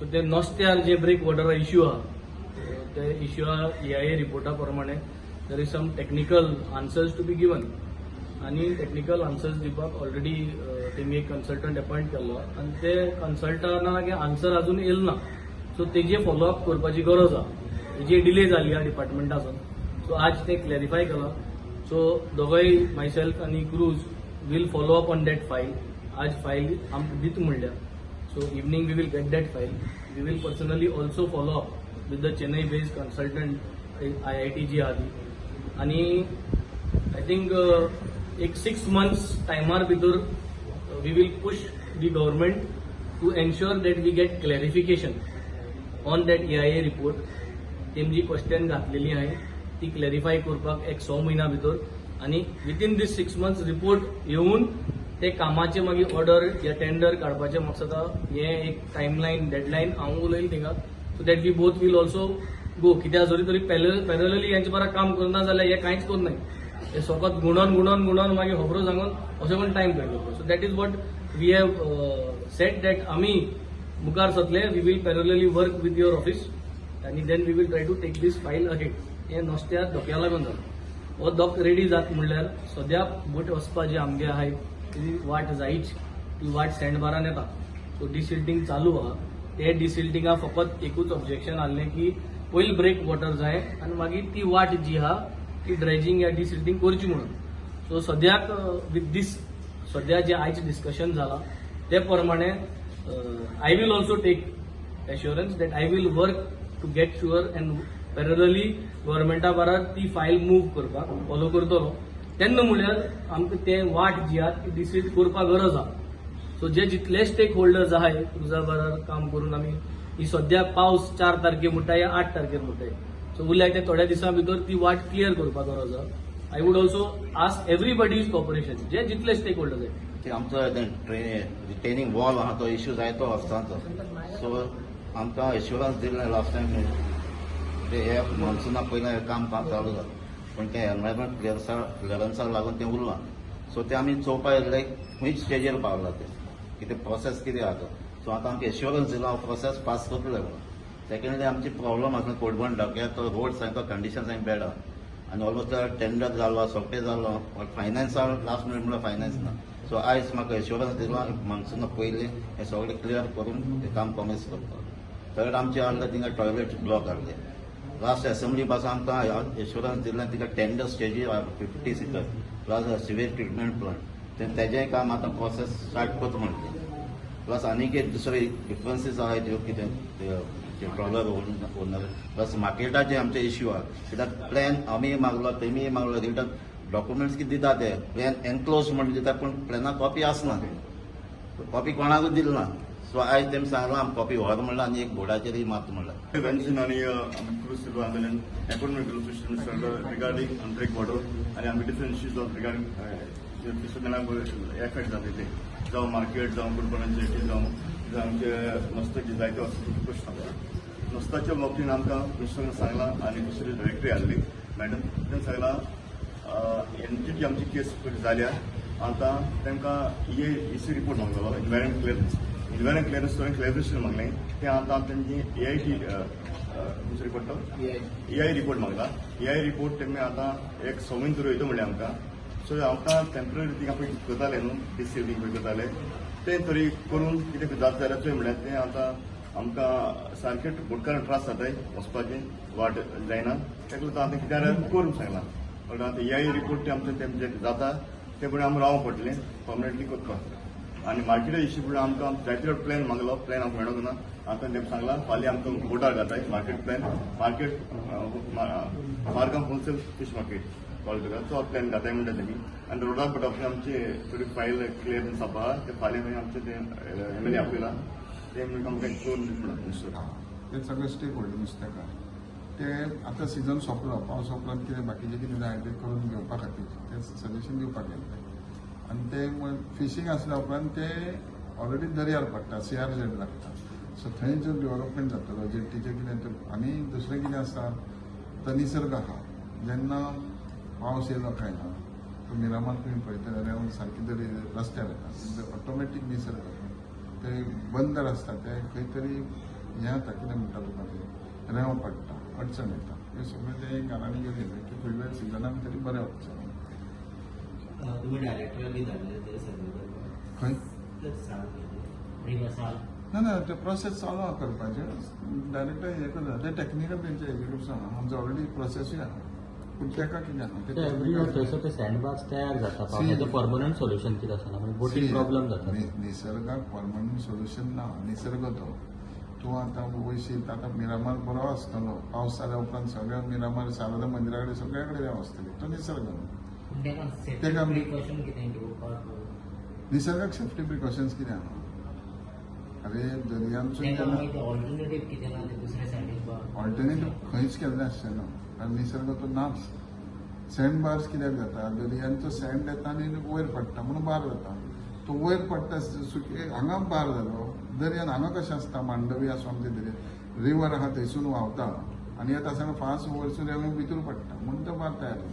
So ते नुस्त्यार जे break वॉटरा issue आहा, ते इश्यू ईआयए रिपोर्टा प्रमाणे there is some technical answers to be given आनी टॅक्निकल आन्सर्स दिवपाक ऑलरेडी तेमी एक कन्सल्टंट अपॉयंट केल्लो आनी ते कन्सल्टंटा लागीं आन्सर अजून येयल ना. सो तेजे फॉलोअप करपाची गरज आहा. तेजी डिले जाली आहा डिपार्टमेंटासून. सो आज ते क्लॅरिफाय केलां. सो दोगांय, मायसेल्फ आनी cruise, will follow up on that file. आज फायल आमकां दिता म्हणल्या, so evening we will get that file. We will personally also follow up with the Chennai based consultant, IIT जी आहा ती. आनी I think एक 6 मंथ्स टायमार भितर we will push the government to ensure that we get clarification on that EIA report. तेमी जी question घातलेली आहे ती क्लॅरिफाय करपाक एक 6 म्हयन्या भितर आनी within this 6 months report येवन ते कामाचे मागीर ऑर्डर या टेंडर काडपाचे मकसदा हे एक टायमलायन, डेडलायन हांव उलयल थिंगा, so that we both will also go. कित्याक जरी तरी पॅरलली हेंचे बरा काम करना जाल्यार हे कांयच करनाय. हे फकत गुणोन गुणोन गुणोन मागीर खबरो सांगून अशें करून टायम काडलो. So that is what we have said, that आमी मुखार सरतले. We will parallelly work with your office आनी then we will try to take this file ahead. हे नुस्त्या धोक्या लागून जाता. हो धोक रेडी जात म्हणल्यार सद्या बोट वचपा जे आमगे आहाय ती वाट जायच, ती वाट सँडबारान येता. सो डिसिल्टींग चालू आहा. ते डिसिल्टिंगा फकत एकूच ऑब्जेक्शन आहलें की पयलीं ब्रेक वॉटर जाय आनी मागीर ती वाट जी आहा ती ड्रेजिंग या डिसिल्टींग करची म्हणून. सो सद्याक विथ दीस सद्या जे आयज डिस्कशन जाला ते प्रमाणे I will also take assurance that I will work to get sure and parallelly गव्हर्मेंटा बराबर ती फायल मूव करपाक फॉलो करतलो. तेन्ना म्हणल्यार आमकां ते वाट जी आहा ती डिसिल्ट करपाक गरज आहा. सो जे जितले स्टेक होल्डर्स आहाय, क्रुजा बराबर काम करून आमी ही सद्या पावस 4 तारखेर म्हणटा या 8 तारखेर म्हणटाय, सो उरल्या ते थोड्या दिसां भितर ती वाट क्लियर करपाक गरज आहा. I would also ask everybody's cooperation, जे जितले स्टेक होल्डर्स आहाय. ते आमचो ट्रेन रिटेनिंग वॉल आहा तो इश्यू जायतो वर्सांचो. सो आमकां एश्युरन्स दिल्लें लास्ट टायम, ते हे मॉन्सुना पयलें हें काम चालू जालें, पूण तें एनवायरमेंट क्लियरन्साक लागून तें उरलां. सो तें आमी चोवपा येयल्ले, खंय स्टेजीर पावला तें, कितें प्रोसेस कितें आहा तो. सो आतां आमकां एश्युरन्स दिला, प्रोसेस पास करतले म्हणून. सेकंडली, आमची प्रॉब्लम आसली कोडबण धक्यार, तो रोड सामको कंडिशन सामकें बॅड आहा आनी ऑलमोस्ट टेंडर जालो, सगळें जालो, बट फायनान्सा लास्ट मिनीट म्हणल्यार फायनान्स ना. सो आयज म्हाका एश्युरन्स दिला, मॉन्सुना पयलीं हें सगळें क्लियर करून तें काम कॉमेन्स करता. थर्ड, आमचें आहलें थिंगा टॉयलेट ब्लॉक आहले. लास्ट असेंब्ली पासून आमकां एश्युरन्स दिल्लें, तिका टेंडर स्टेजीर 50 seater plus sewage treatment plant, ते तेजेंय काम आतां प्रोसेस स्टार्ट करता म्हणलें. प्लस आनीक एक दुसरे डिफरन्सीस आहाय त्यो कितें ट्रॉलर ओनर प्लस मार्केटाचे आमचे इश्यू आहा, कित्याक प्लॅन आमी मागलो, तेमीय मागलो, रिटर्न डॉक्युमेंट्स कितें दिता, ते प्लॅन एनक्लोज म्हणून दिता, पूण प्लॅना कॉपी आसना. कॉपी कोणाकूच दिली ना. सो आयज तेमी सांगलां, आम कॉपी व्हर म्हणलां आनी एक बोर्डाचेरय मात म्हणलां. वेन्सन आनी क्रूज सिल्वा हांगेल्यान अपॉइंटमेंट केलो fish minister regarding breakwater आनी आमगे डिफरंट इश्यूज ऑफ रिगार्डिंग फिशरमॅनाक एफेक्ट जाता ते, जावं मार्केट, जावं कुडपणांचे, जावं जावं आमचे नुस्त्याचे जायते प्रश्न आसा. नुस्त्याच्या बाबतीन आमकां मिनिस्टरान सांगलां आनी दुसरी डायरेक्टरी आसली मॅडम, तेणें सांगलां एनजीटी आमची केस जाल्या. आतां तांकां इसी रिपोर्ट मागलेलो, एनवायरमेंट क्लियरन्स. एनवायरमेंट क्लियरन्स तुवें क्लॅरिफिकेशन मागलें. तें आतां तेंची एआयटी खंयचो रिपोर्ट तो, एआय रिपोर्ट मागला. एआय रिपोर्ट तेमी आतां एक 6 म्हयने तरी वयता म्हणलें आमकां. सो आमकां टेंपररी थिंगा पळय करताले न्हू, डिसिल्टींग पळय करताले, तें तरी करून कितें जाता जाल्यार चोय म्हणल्यार. तें आतां आमकां सारकें बोटकारांक त्रास जाताय, वचपाचें वाट जायना. ताका लागून आतां कितें करूंक सांगलां, बट आतां एआय रिपोर्ट ते आमचें तेमचें जाता ते पळय आमी रावंक पडटलें परमनंटली करपाक. आनी मार्केटा इश्यू म्हणल्यार आमकां जायते प्लॅन मागलो, प्लॅन आमकां मेळोंक ना. आतां तेमी सांगलां, फाल्यां आमकां बोर्डार घाताय market plan, market Margao wholesale fish market call करता, तो प्लॅन घाताय म्हणटा तेमी. आनी रोडा पडप आमचे थोडी फायल क्लियरन्स जावपा, ते फाल्यां मागीर आमचे ते एमएलए आपयला, ते आमकां करून दिता मिनिस्टर. ते सगळे स्टेक होल्डर नुस्तेकार, ते आतां सिजन सोंपलो, पावस सोंपलो, कितें बाकीचें कितें जाय तें करून घेवपा खातीर ते सजेशन दिवपाक येतले. आनी ते फिशींग आसल्या उपरांत ते ऑलरेडी दर्यार पडटा, सीआरझेड लागता. सो थंय जो डेव्हलपमेंट जातलो जेटीचें कितें ते. आनी दुसरें कितें आसा, तो निसर्ग आहा. जेन्ना पावस येयलो काय ना, तो मिरामार तुमी पळयता जाल्यार सारकी दरी रस्त्यार येता. ऑटोमॅटीक निसर्ग, ते बंदर आसता, ते खंय तरी हें जाता, कितें म्हणटा तुका, तें रेंव पडटा, अडचण येता. हें सगळें तें घरांनी गेलें की फुडल्या सिजनाक तरी बरें वचचें. तुम्ही डायरेक्टरली धाडले ते सर्वे करपाक? खंय? ते सांग रिवर्साल. ना ना, ते प्रोसेस चालू आहा करपाचें. डायरेक्ट हें करता ते टॅक्निकल तेंचे हेजे कडसून आहा. आमचो ऑलरेडी प्रोसेसूय आहा, पूण तेका कितें आहा ते एवरी इयर थंयसर ते सँड बार्स तयार जाता पावसाचो. परमनंट सोल्युशन कितें आसना, म्हणजे बोटीक प्रॉब्लम जाता. निसर्गाक परमनंट सोल्युशन ना. निसर्ग तो तूं आतां वयशीत, आतां मिरामार बरो आसतलो, पावस जाल्या उपरांत सगळ्या मिरामार, शारदा मंदिरा कडेन, सगळ्या कडेन रेंव आसतली. तो निसर्ग न्हू. पूण तेका सेफ्टी तेका प्रिकॉशन कितें घेवपाक? निसर्गाक सेफ्टी प्रिकॉशन्स कितें आहा? अरे, दर्यांतसून तेका जेन्ना मागीर ऑल्टरनेटीव कितें ना ते दुसऱ्या सायडीन? ऑल्टरनेटीव खंयच केल्लें आसचें ना, कारण निसर्ग तो नाच. सँड बार्स कित्याक जाता? दर्यांचो सँड येता आनी वयर पडटा म्हणून बार जाता. तो वयर पडटा, सुके हांगा बार जालो. दर्यान हांगा कशें आसता, मांडवी आसूं, आमचे दर्या रिवर आहा, थंयसून व्हांवता आनी येता आसतना फास्ट वयरसून रेंव भितर पडटा म्हणून तो बार तयार जाता.